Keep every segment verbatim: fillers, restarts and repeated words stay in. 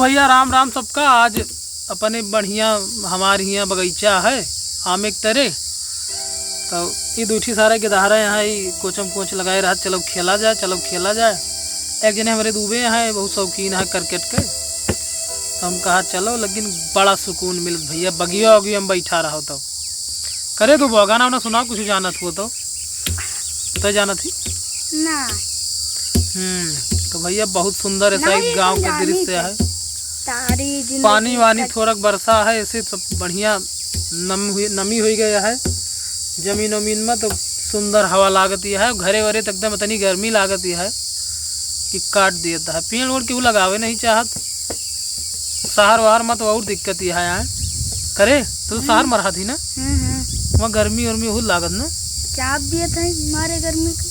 भइया राम राम सबका। आज अपने बढ़िया हमार हियाँ बगइचा है आमे के तरे, तो ई दुइ ठी सारा गिदहरा यहाँ ई कोचम कोच लगाए रहत, चलो खेला जाए, चलो खेला जाए। एक जने हमरे दुबे हैं, बहुत शौकीन है क्रिकेट के, तो हम कहा चलो, लेकिन बड़ा सुकून मिलत भइया, बगिया उगिया में बैठा रहो तो। करे दुबो, गाना वाना सुनाओ, कुछ जानत हो तो। तो जानत ही? ना। हम्म, तो भइया बहुत सुंदर ऐसा नहीं, एक गाँव के दृश्य है। तारी जिंदगी पानी वानी का थोड़ा बरसा है, ऐसे सब बढ़िया नम हुई, नमी हुई गया है जमीन उमीन में, तो सुंदर हवा लागत ही है। घरे वरे तो एकदम इतनी गर्मी लागत ही है कि काट दियत है। पेड़ ओड़ केहू लगावे नहीं चाहत। शहर वहर में तो और दिक्कत ही है। करे तो शहर में रहत ही ना, हम्म, हम्म। वहाँ गर्मी उर्मी बहुत लागत ना। चाप दिए थे मारे गर्मी के।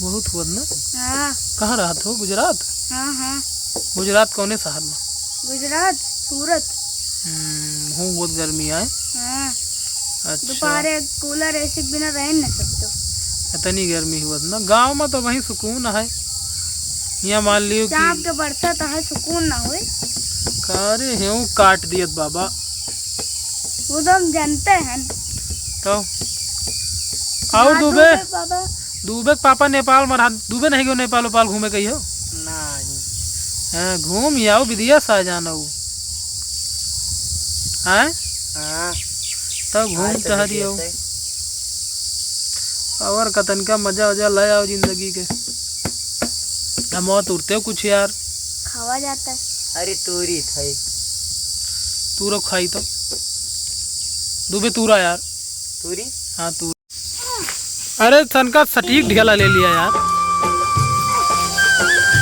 बहुत हुआ ना। हाँ। कहाँ रहत हो? गुजरात? हाँ, हाँ। गुजरात कौने शहर में? गुजरात, सूरत। हम्म, हूँ बहुत गर्मी आए। हाँ। अच्छा। दोपहरे कूलर एसी के बिना रह न सकते। इतनी गर्मी हुआ ना। गाँव में तो वहीं सुकून है। यहाँ मान लियो कि चाप के बरसात है, सुकून ना होए। कारे हेऊ काट दियत बाबा। वो तो हम जानते हैं। तो और हाँ, दुबे? दुबे बाबा। दुबे के पापा नेपाल में रहा, दुबे नहीं गयो नेपाल उपाल घूमे कहियो? नहीं। हाँ, घूम ही आओ, विदेश आ जाना हो। हैं? हाँ। तब घूम आज तो टहरी आओ। विदेश है। और का तनका मजा वजा ले आओ जिंदगी के। हम और तुरते हो कुछ यार। खावा जाता है। अरे तूरी थे। तूरो खाई तो। दुबे तूरा यार। तूरी? हाँ, तू। अरे, तनका सटीक ढेला ले लिया यार।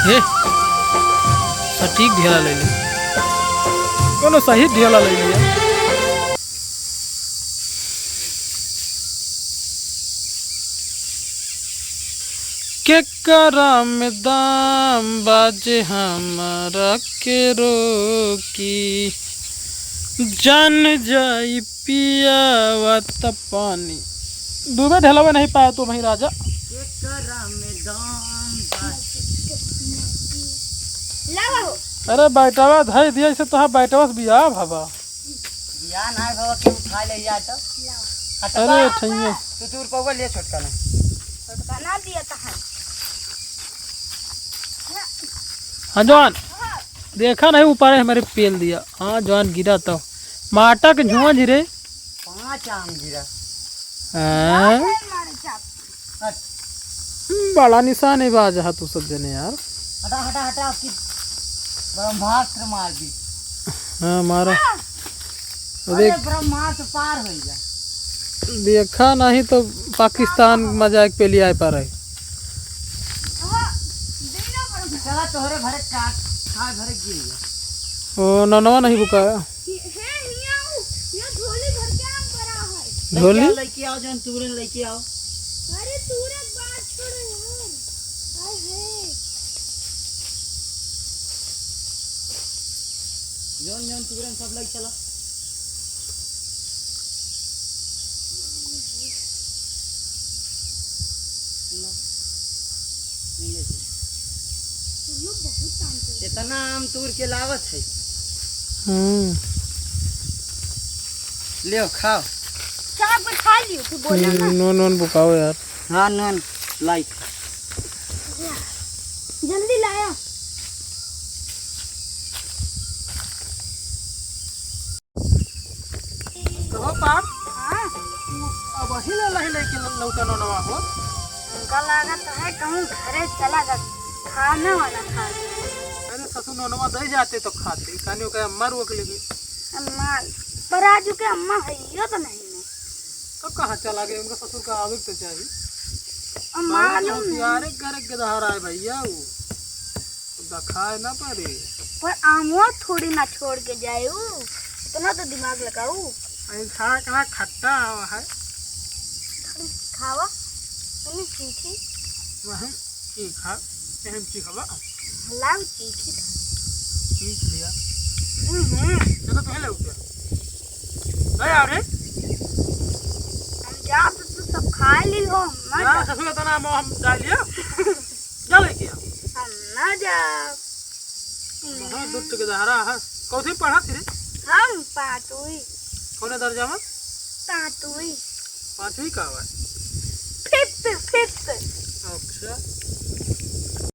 हे, सटीक ढेला ले लिया। कोनो सही ढेला ले लिया। केकरा में दाम बाजे हमरा के रोकी, जान जाई पियावा त पानी। डूबे ढेलवे नहीं पाए तो वहीं राजा। केकरा में दाम बाजे। लावा हो। अरे बैटवा धई दिया, इसे तोहार बैटवा से बियाह भवा। बियाह ना भवा के उठा ले जा तो। लावा। हट अरे बा। ठैया। तू तू रुपया ले छोटका ना। छोटका ना दिया तो है। हाँ जवान, देखा नहीं ऊपर है हमारे पेल दिया। हाँ जवान गिरा तो माटा के झुआ जी रे। पाँच आम गिरा। हाँ। हट। बड़ा निशानेबाज है तू सब जने यार। हटा, हटा, हटा, आपकी ब्रह्मास्त्र मार दी। हाँ, मारा। हाँ। अरे देख, ब्रह्मास्त्र पार हो जा। देखा नहीं तो पाकिस्तान मजाक पे लिया पार है। हाँ, चला तोहरे भरे काट, खा भरे गिर गया। ओ, ननवा नहीं बुका। हे, हे, हियाँ उ, हियाँ झोली भर के आम पड़ा है। झोली? लइके आओ, जौन तूरन लइके आओ। अरे, तूरन बात छोड़ो यार। हाय, हे। जौन, जौन तूरन सब लइके चला। लो, मिले जी। इतना आम तूर के लावत है। हम्म। लेव, खाओ। चाप के खा लियो, तू बोला ना। हम्म, नून, नून बुकाओ यार। हाँ, नून, लाइट। जल्दी लाया। कहो पाप, हाँ? तू अब वही ले, ले, लेके लौटा नोनवा हो। उनका लागत है कहूँ घरे चला गया, खाने वाला खा गया। अरे ससुर नोनवा दे जाते तो खाते, कानी ओकरे अम्मा रोक लेगी। अम्मा, पर आज के अम्मा है यो तो नहीं है। तो कहाँ चला गए? उनका ससुर का आवे के तो चाहिए। अम्मा बाबू मालूम तो नहीं। यार एक घर के दहार आए भैया वो। दखाए ना पड़े। पर आमवा थोड़ी ना छोड़ के जाए ऊ। इतना तो दिमाग लगाऊ। अरे खा, कहाँ खट्टा आवा है? थोड़ी खावा। तनी चीखी। वही चीखा। यही चीखवा। लाओ चीखी। चीख लिया। हम्म। चलो तुम्हें ले उठिया। नहीं आ रहे? हम जा तो तू सब खा ली हो, हम ना ना, जा। ससुर इतना आम हम डाल लिया। जा लेके आ। हम ना जा। हाँ, दूध के दहरा है। कौन सी पढ़त रे? हम पाँचवीं। कौन दर्जा में? पाँचवीं। पाँचवीं का हुआ? फिफ्थ, फिफ्थ। अच्छा।